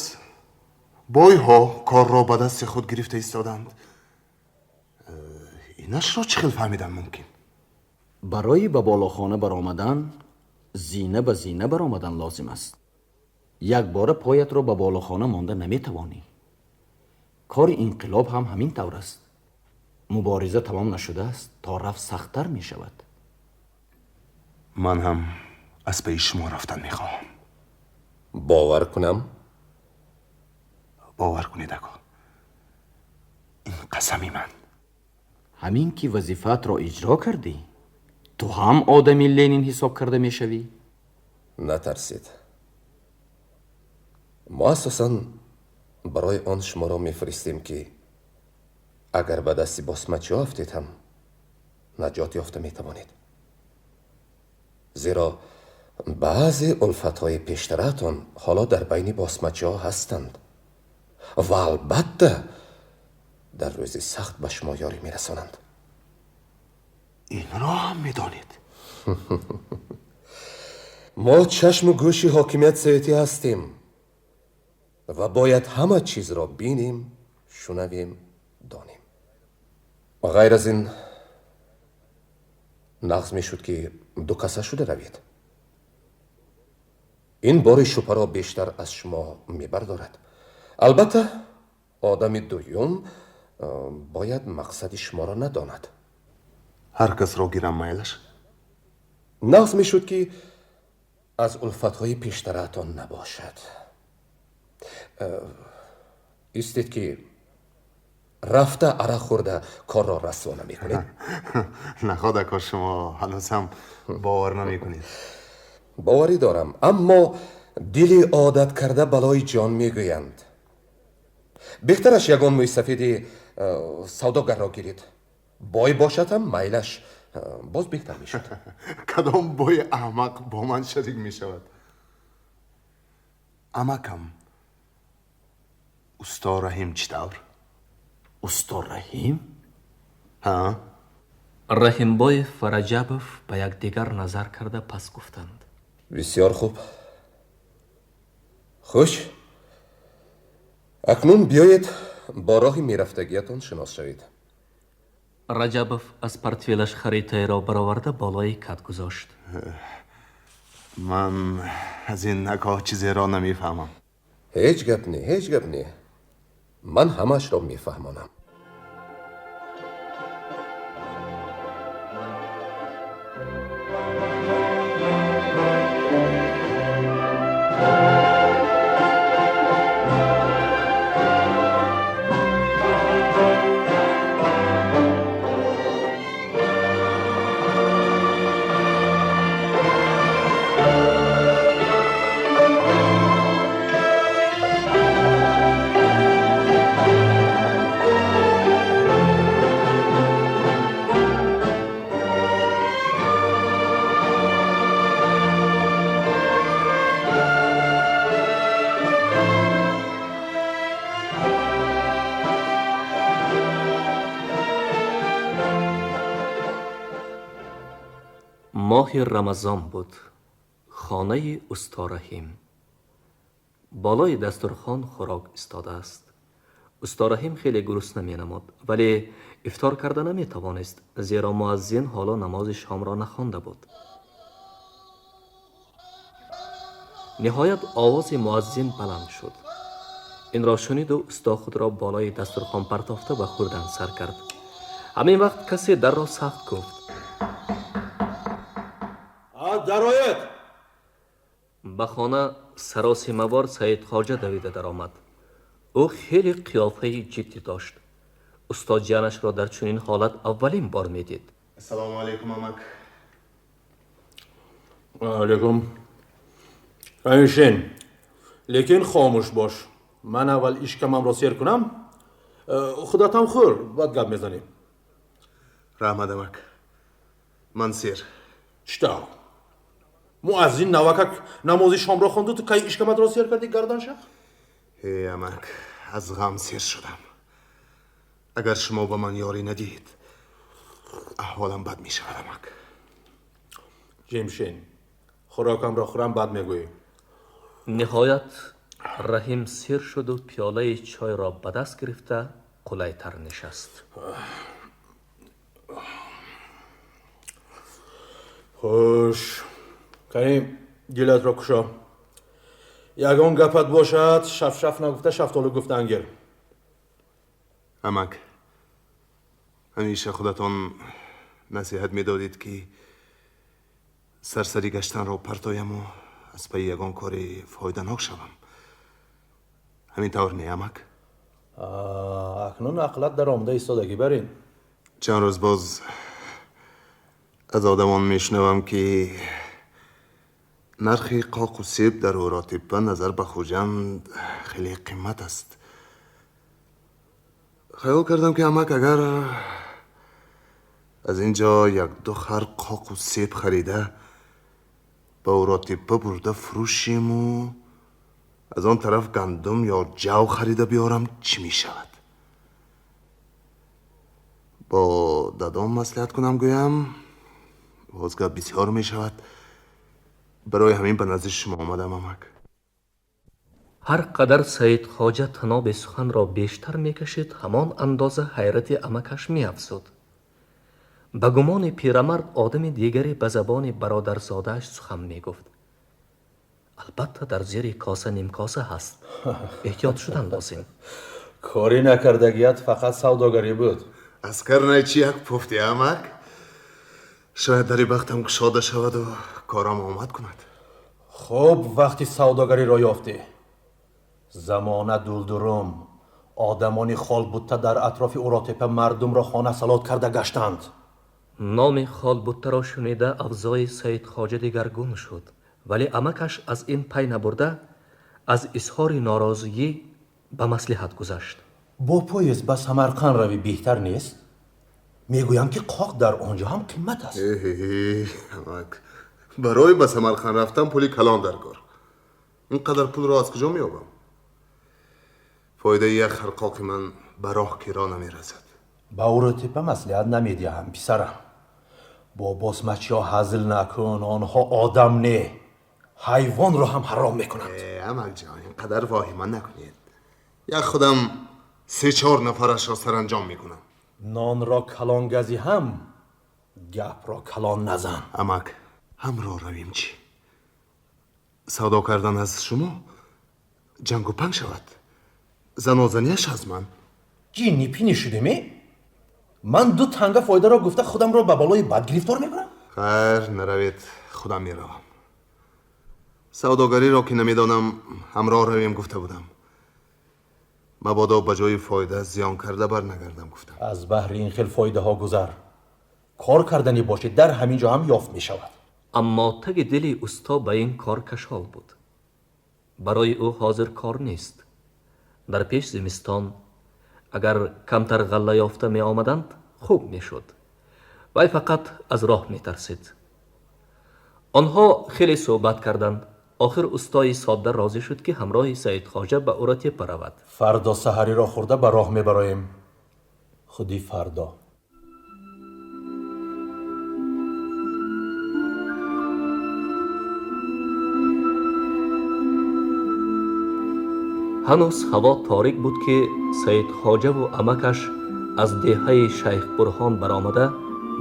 бойҳо корро ба дасти худ гирифта истоданд. Инашро чӣ хел фаҳмидан мумкин? Барои ба болохона баромадан зина ба зина баромадан лозим аст. Якбора поятро ба болохона монда наметавонӣ. Кори инқилоб ҳам ҳамин тавр аст. Мубориза тамом нашудааст, то рафт сахттар мешавад. Ман ҳам аз пайи шумо рафтан мехоҳам. Бовар кунам? Бовар кунед, ако, ин қасами ман. Ҳамин ки вазифаатро иҷро кардӣ, ту ҳам одами Ленин ҳисоб карда мешавӣ. Натарсед, мо асосан барои он шуморо мефиристем, ки агар ба дасти босмачиҳо афтед ҳам наҷот ёфта метавонед, зеро баъзе улфатҳои пештараатон ҳоло дар байни босмачиҳо ҳастанд ва албатта дар рӯзи сахт ба шумо ёрӣ мерасонанд. Инро ҳам медонед? Мо чашму гӯши ҳокимият советӣ ҳастем ва бояд ҳама чизро бинем, шунавем, донем. Ғайр аз ин нағз мешуд, ки дукаса шуда равед. Ин бори шубҳаро бештар аз шумо мебардорад. Албатта, одами дуюм бояд мақсади шуморо надонад. Ҳар касро гирам, майлаш? Нағз мешуд, ки аз улфатҳои пештараатон набошад. Истед, ки рафта арақ хӯрда корро расво намекунед. Наход, ако, шумо ҳанӯз ҳам бовар намекунед. Боварӣ дорам, аммо дили одат карда балои ҷон мегӯянд. Беҳтараш ягон мӯйсафеди савдогарро гиред. Бой бошад ҳам майлаш, боз беҳтар мешуд. Кадом бои аҳмақ бо ман шарик мешавад? Амакам, усто Раҳим чӣ тавр? Усто Раҳим? Ҳа. Раҳимбоев ва Раҷабов ба якдигар назар карда пас гуфтанд: Бисёр хуб. Хуш, акнун биёед бо роҳи мерафтагиятон шинос шавед. Раҷабов аз портфелаш харитаеро бароварда болои кат гузошт. Ман аз ин нагоҳ чизеро намефаҳмам. Ҳеҷ гап не, ҳеҷ гап не, ман ҳамаашро мефаҳмонам. Моҳи Рамазон буд. Хонаи усто Раҳим. Болои дастурхон хӯрок истодааст. Усто Раҳим хеле гурусна менамуд, вале ифтор карда наметавонист, зеро муаззин ҳоло намози шомро нахонда буд. Ниҳоят овози муаззин баланд шуд. Инро шуниду усто худро болои дастурхон партофта ба хӯрдан сар кард. Ҳамин вақт касе дарро сахт гуфт. Дароед. Ба хона саросимавор Саидхоҷа давида даромад. Ӯ хеле қиёфаи ҷиддӣ дошт. Устод ҷиянашро дар чунин ҳолат аввалин бор медид. Ассалому алайкум, амак. Алайкум. Ҳамишин, лекин хомӯш бош. Ман аввал ишкамамро сер кунам, худатам хӯр, баъд гап мезанем. Раҳмат, амак, ман сер. Чӣ тавр? Муаззин навакак намози шомро хонду, ту кай ишкаматро сер кардӣ, гарданшах? Э, амак, аз ғам сер шудам. Агар шумо ба ман ёрӣ надиҳед, аҳволам бад мешавад, амак. Ҷимшин, хӯрокамро хӯрам, баъд мегӯӣ. Ниҳоят Раҳим сер шуду пиёлаи чойро ба даст гирифта қулайтар нишаст. Хуш, кани дилатро кушо. Ягон гапат бошад, шафшаф нагуфта шафтолу гуфтан гир. Амак, ҳамеша худатон насиҳат медодед, ки сарсари гаштанро партояму аз пайи ягон кори фоиданок шавам. Ҳамин тавр не, амак? Акнун ақлат дар омода истодагӣ бар ин. Чанд рӯз боз аз одамон мешунавам, ки нархи қоқу себ дар Уротеппа назар ба Хуҷанд хеле қимат аст. Хаёл кардам, ки, амак, агар аз ин ҷо як-ду хар қоқу себ харида ба Уротеппа бурда фурӯшиму аз он тараф гандум ё ҷав харида биёрам, чӣ мешавад? Бо дадом маслиҳат кунам, гӯям, боз гап бисёр мешавад. Барои ҳамин ба назди шумо омадам, амак. Ҳар қадар Саидхоҷа таноби суханро бештар мекашид, ҳамон андоза ҳайрати амакаш меафзуд. Ба гумони пирамард, одами дигаре ба забони бародарзодааш сухан мегуфт. Албатта, дар зери коса нимкоса ҳаст. Эҳтиёт шудан лозим. Кори накардагият фақат савдогарӣ буд. Аз карнайчи як пуфти, амак. Шояд дари бахтам кушода шаваду корам омад кунад. Хуб, вақти савдогариро ёфтӣ. Замона дулдурум. Одамони холбутта дар атрофи Уротепа мардумро хона салот карда гаштанд. Номи холбуттаро шунида, авзои Саидхоҷа дигаргун шуд, вале амакаш аз ин пай набурда, аз изҳори норозигӣ ба маслиҳат гузашт. Бо поезд ба Самарқанд равӣ беҳтар нест? Мегӯям, ки қоқ дар он ҷо ҳам қимат аст. Амак, барои ба Самарқанд рафтан пули калон дар кор. Ин қадар пулро аз куҷо меёбам? Фоидаи як хар қоқи ман ба роҳ киро намерасад. Ба Уротепа маслиҳат намедиҳам, писарам. Бо босмачиҳо ҳазл накун, онҳо одам не, ҳайвонро ҳам ҳаром мекунанд. Амакҷон, ин қадар воҳима накунед. Як худам се-чор нафарашро саранҷом мекунам. Нонро калон газӣ ҳам, гапро калон назан. Амак, ҳамроҳ равем чӣ? Савдо кардан аз шумо, ҷангу панг шавад, занозанияш аз ман. Ҷинни пинӣ шудеме? Ман ду танга фоидаро гуфта худамро ба балои бад гирифтор мекунам? Хайр, наравед, худам меравам. Савдогариро ки намедонам, ҳамроҳ равем гуфта будам. Мабодо ба ҷои фоида зиён карда барнагардам гуфтам. Аз баҳри ин хел фоидаҳо гузар. Кор карданӣ бошед, дар ҳамин ҷо ҳам ёфт мешавад. Аммо таги дили усто ба ин кор кашол буд. Барои ӯ ҳозир кор нест. Дар пеш зимистон агар камтар ғалла ёфта меомаданд, хуб мешуд. Вай фақат аз роҳ метарсид. Онҳо хеле суҳбат карданд. Охир устои содда розӣ шуд, ки ҳамроҳи Саидхоҷа ба Уротепа равад. Фардо саҳариро хӯрда ба роҳ мебароем. Худи фардо. Ҳанӯз ҳаво торик буд, ки Саидхоҷаву амакаш аз деҳаи Шайхбурҳон баромада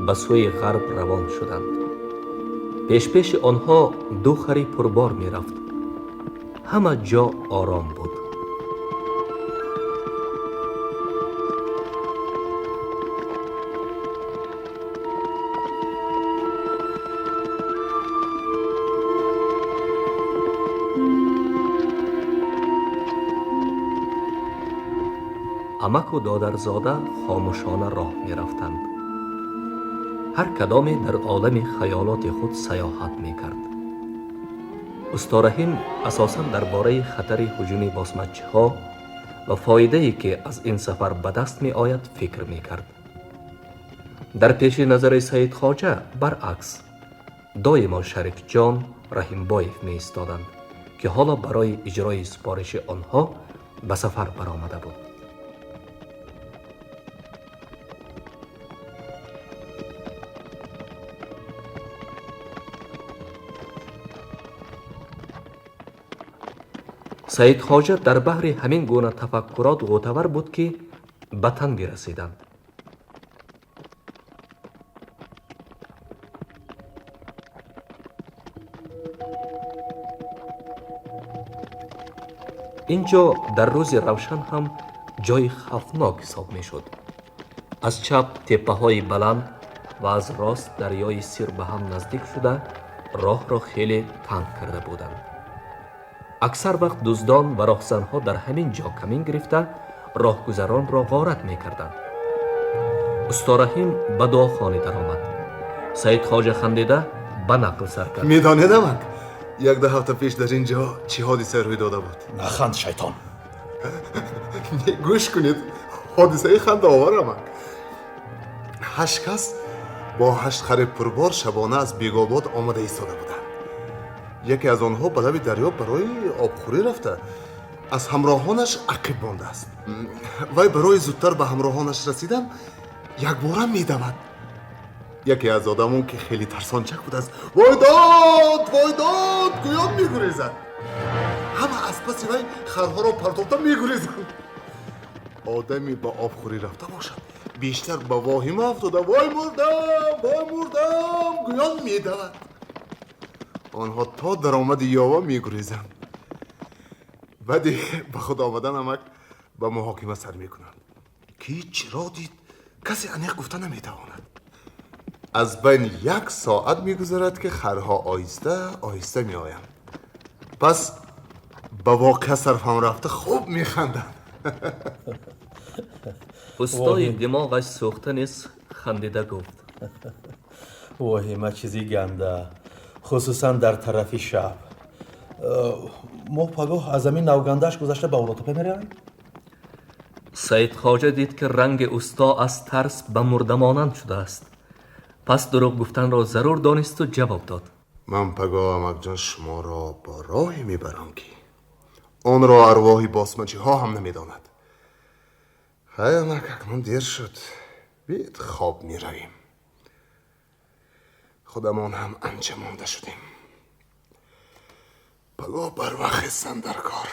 ба сӯи ғарб равон шуданд. Пешпеши онҳо ду хари пурбор мерафт. Ҳама ҷо ором буд. Амаку додарзода хомӯшона роҳ мерафтанд. Ҳар кадоме дар олами хаёлоти худ саёҳат мекард. Усто Раҳим асосан дар бораи хатари ҳуҷуми босмачиҳо ва фоидае ки аз ин сафар ба даст меояд фикр мекард. Дар пеши назари Саидхоҷа баръакс доимо Шарифҷон Раҳимбоев меистоданд, ки ҳоло барои иҷрои супориши онҳо ба сафар баромада буд. Саидхоҷа дар баҳри ҳамин гуна тафаккурот ғӯтавар буд, ки ба танги расиданд. Ин ҷо дар рӯзи равшан ҳам ҷои хавфнок ҳисоб мешуд. Аз чап теппаҳои баланд ва аз рост дарёи Сир ба ҳам наздик шуда, роҳро хеле танг карда буданд. Аксар вақт дуздон ва роҳзанҳо дар ҳамин ҷо камин гирифта, роҳгузаронро ғорат мекарданд. Усто Раҳим ба дуохонӣ даромад. Саидхоҷа хандида ба нақл сар кард. Медонед, амак, як-ду ҳафта пеш дар ин ҷо чӣ ҳодиса рӯй дода буд? Наханд, шайтон. Гӯш кунед, ҳодисаи хандаовар, амак. 8 кас бо 8 хари пурбор шабона аз Бегобод омада истода буданд. Яке аз онҳо ба лаби дарё барои обхӯрӣ рафта, аз ҳамроҳонаш ақиб мондааст. Вай барои зудтар ба ҳамроҳонаш расидан якбора медавад. Яке аз одамон, ки хеле тарсончак будааст, вой дод, вой дод гӯён мегурезад. Ҳама аз паси вай харҳоро партофта мегурезанд. Одаме ба обхӯрӣ рафта бошад, бештар ба воҳима афтода, вой мурдам, вой мурдам гӯён медавад. Онҳо то даромади ёва мегурезанд. Баъди ба худ омадан амак ба муҳокима сар мекунанд, ки чиро дид, касе аниқ гуфта наметавонад. Аз байни 1 соат мегузарад, ки харҳо оҳиста оҳиста меоянд. Пас ба воқеа сарфам рафта хуб механданд. Устои димоғаш сӯхта низ хандида гуфт: воҳима чизи ганда, хусусан дар тарафи шаб. Мо пагоҳ аз замин навгандаш гузашта ба Уротепа меравем? Саидхоҷа дид, ки ранги усто аз тарс ба мурдамонанд шудааст. Пас дурӯғ гуфтанро зарур донисту ҷавоб дод: ман пагоҳ, амакҷон, шуморо ба роҳе мебарам, ки онро арвоҳи босмачиҳо ҳам намедонад. Хай, амак, акнун дер шуд, биед хоб меравем. Худамон ҳам анча монда шудем. Пагоҳ барвақт хестан дар кор.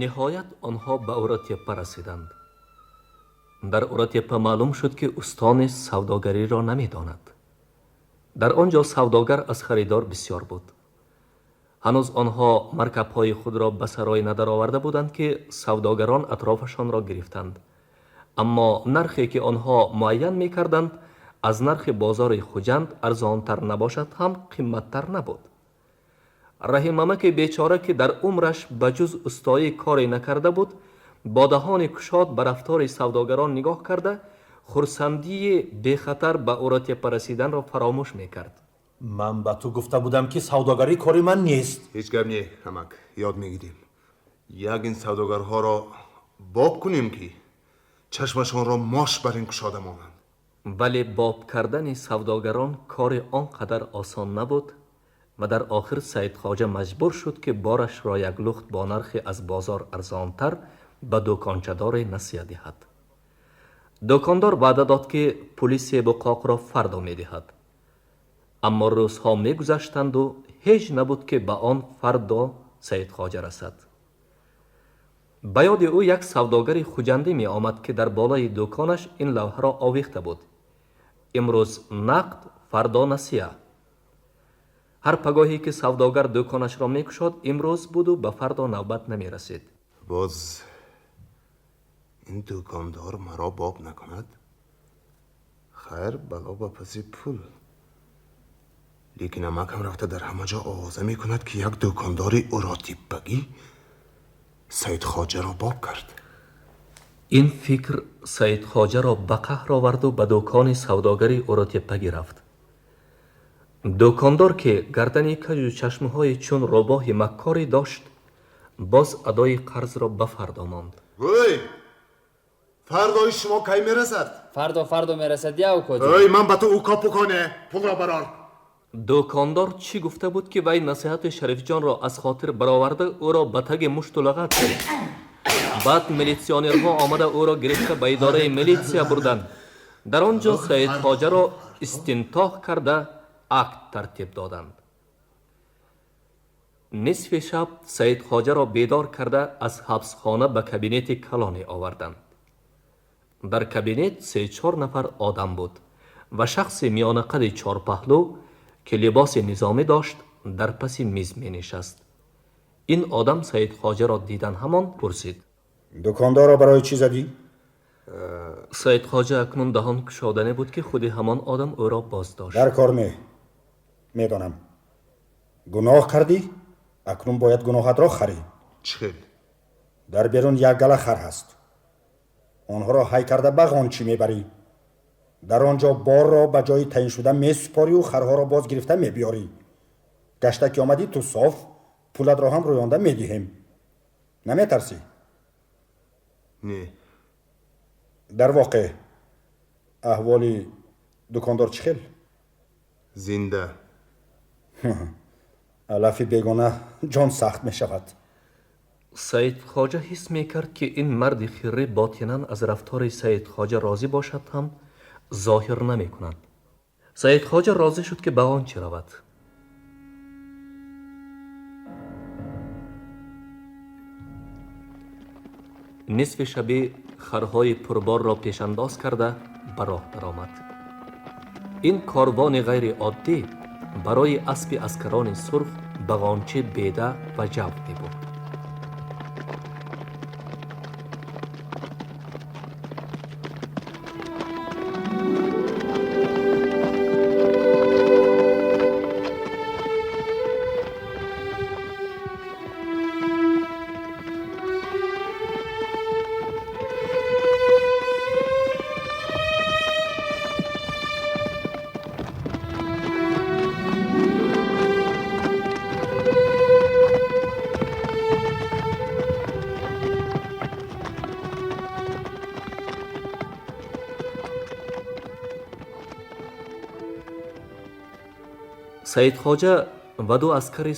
Ниҳоят онҳо ба Уротеппа расиданд. Дар Уротеппа маълум шуд, ки усто низ савдогариро намедонад. Дар он ҷо савдогар аз харидор бисёр буд. Ҳанӯз онҳо маркабҳои худро ба сарой надароварда буданд, ки савдогарон атрофашонро гирифтанд. Аммо нархе ки онҳо муайян мекарданд, аз нархи бозори Хуҷанд арзонтар набошад ҳам, қимматтар набуд. Раҳимамаки бечора, ки дар умраш ба ҷуз устоӣ коре накарда буд, бо даҳони кушод ба рафтори савдогарон нигоҳ карда, хурсандии бехатар ба Уротепа расиданро фаромӯш мекард. Ман ба ту гуфта будам, ки савдогарӣ кори ман нест. Ҳеҷ гап не, амак, ёд мегирем. Як ин савдогарҳоро боб кунем, ки чашмашонро мош бар ин кушода монанд. Вале боб кардани савдогарон кори он қадар осон набуд ва дар охир Саидхоҷа маҷбур шуд, ки борашро як лухт бо нархи аз бозор арзонтар ба дукончадоре насия диҳад. Дукондор ваъда дод, ки пули себу қоқро фардо медиҳад. Аммо рӯзҳо мегузаштанду ҳеҷ набуд, ки ба он фардо Саидхоҷа расад. Ба ёди ӯ як савдогари хуҷандӣ меомад, ки дар болои дуконаш ин лавҳаро овехта буд: «Имрӯз нақд, фардо насия». Ҳар пагоҳе ки савдогар дуконашро мекушод, имрӯз буду ба фардо навбат намерасид. Боз ин дукондор маро боб накунад, хайр, бало ба паси пул. Лекин амакам рафта дар ҳама ҷо овоза мекунад, ки як дукондори уротиппагӣ Саидхоҷаро боб кард. Ин фикр Саидхоҷаро ба қаҳр оварду ба дукони савдогари уротеппагӣ рафт. Дукондор, ки гардани кажу чашмҳои чун рӯбоҳи маккорӣ дошт, боз адои қарзро ба фардо монд. Ой, фардои шумо кай мерасад? Фардо, фардо мерасад, я укоҷон. Ой, ман ба ту уко пуконе, пулро барор. Дукондор чӣ гуфта буд, ки вай насиҳати Шарифҷонро аз хотир бароварда, ӯро ба таги мушту лагат зад. Баъд милитсионерҳо омада, ӯро гирифта ба идораи милитсия бурданд. Дар он ҷо Саидхоҷаро истинтоқ карда, акт тартиб доданд. Нисфи шаб Саидхоҷаро бедор карда, аз ҳабсхона ба кабинети калоне оварданд. Дар кабинет се-чор нафар одам буд ва шахси миёнақади чорпаҳлӯ, ки либоси низомӣ дошт, дар паси миз менишаст. Ин одам Саидхоҷаро дидан ҳамон пурсид: Дукондорро барои чӣ задӣ? Саидхоҷа акнун даҳон кушодане буд, ки худи ҳамон одам ӯро боздошт. Дар кор не, медонам, гуноҳ кардӣ, акнун бояд гуноҳатро харӣ. Чӣ хел? Дар берун як гала хар ҳаст, онҳоро ҳай карда ба ғончӣ мебарӣ. Дар он ҷо борро ба ҷои таъиншуда месупорию харҳоро боз гирифта мебиёрӣ. Гашта ки омадӣ, ту соф, пулатро ҳам рӯёнда медиҳем. Наметарсӣ? Не. Дар воқеъ, аҳволи дукондор чӣ хел? Зинда. Алафи бегона ҷон сахт мешавад. Саидхоҷа ҳис мекард, ки ин марди хиррӣ ботинан аз рафтори Саидхоҷа розӣ бошад ҳам, зоҳир намекунад. Саидхоҷа розӣ шуд, ки ба он чӣ равад. Нисфи шабӣ харҳои пурборро пешандоз карда, ба роҳ даромад. Ин корвони ғайриоддӣ барои аспи аскарони сурх ба ғончи беда ва ҷав мебурд. Саидхоҷа ва ду аскари